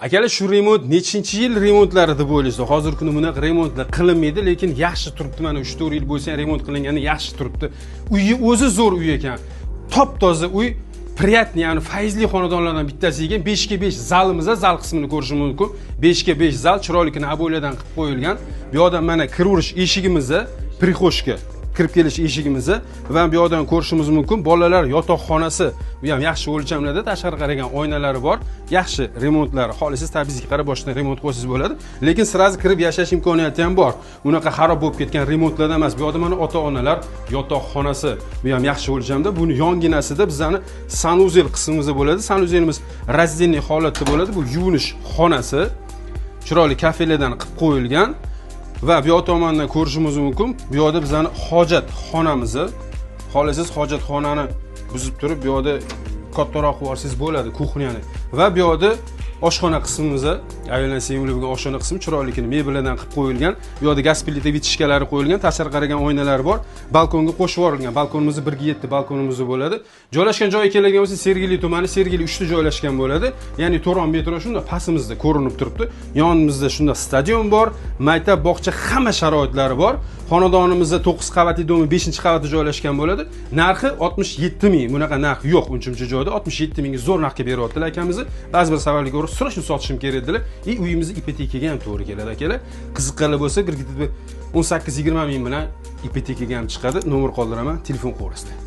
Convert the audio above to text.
Akalar, shu remont nechinchi yil remontlari deb o'ylaysiz? Hozirgi kunda bunaqa remontlar qilinmaydi, lekin yaxshi turibdi. Mana 3-4 yil bo'lsa ham remont qilingani yaxshi turibdi. Uyi o'zi zo'r uy ekan. Top-toza uy, priyatni, ya'ni fayzli xonadonlardan bittasi ekan. 5 ga 5 zalimiz, zal qismini ko'rish mumkin. 5 ga 5 zal chiroylikini oboylardan qilib qo'yilgan. Bu yoqdan mana kiraverish eshigimiz, prixoshka kirib kelish eshigimiz va bu yoqdan ko'rishimiz mumkin bolalar yotoqxonasi. Bu ham yaxshi o'lchamlarda, tashqari qaragan oynalari bor, yaxshi remontlari. Xohlasangiz tabizga qarab boshdan remont qo'ysangiz bo'ladi, lekin sразу kirib yashash imkoniyati ham bor. Unaqa xarob bo'lib ketgan remontlardan emas. Bu yoqda mana ota-onalar yotoqxonasi, bu ham yaxshi o'lchamda. Buni yonginasida bizani sanuzel qismimiz bo'ladi. Sanuzelimiz раздельный holatda bo'ladi. Bu yuvinish xonasi chiroyli kafelerdan qilib qo'yilgan. Va bu yoq tomondan ko'rishimiz mumkin. Bu yoqda bizani hojat xonamiz. Xohlasangiz hojatxonani buzib turib, bu yoqda kattaroq qilib olsangiz bo'ladi kuxnyani. Va bu yoqda oshxona qismimiz, ayollar sevimli bo'lgan oshxona qismi chiroylikini mebellardan qilib qo'yilgan. Bu yoqda gaz plita vitishkalari qo'yilgan, tashqari qaragan oynalar bor. Balkonga qo'shib yuborilgan. Balkonimiz 1 ga 7 balkonimiz bo'ladi. Joylashgan joyi keladigan bo'lsa, Sergeli tumani, Sergeli 3 da joylashgan bo'ladi. Ya'ni To'ron metro shunda pastimizda ko'rinib turibdi. Yonimizda shunda stadion bor, maktab, bog'cha, hamma sharoitlari bor. Xonadonimizda 9 qavatli domi 5-qavatda joylashgan bo'ladi. Narxi 67 ming. Bunaqa narx yo'q uncha-muncha joyda. 67 mingga zo'r narxga beryaptilar akamizni. Ba'zi bir savollarga ko'ra srочно sotishim kerak dedilar. Uyimizni ipotekaga ham to'g'ri keladi akalar. Qiziqqanlar bo'lsa, bir 18-20 ming bilan ipotekaga ham chiqadi. Nomer qoldiraman, telefon qilaverasizlar.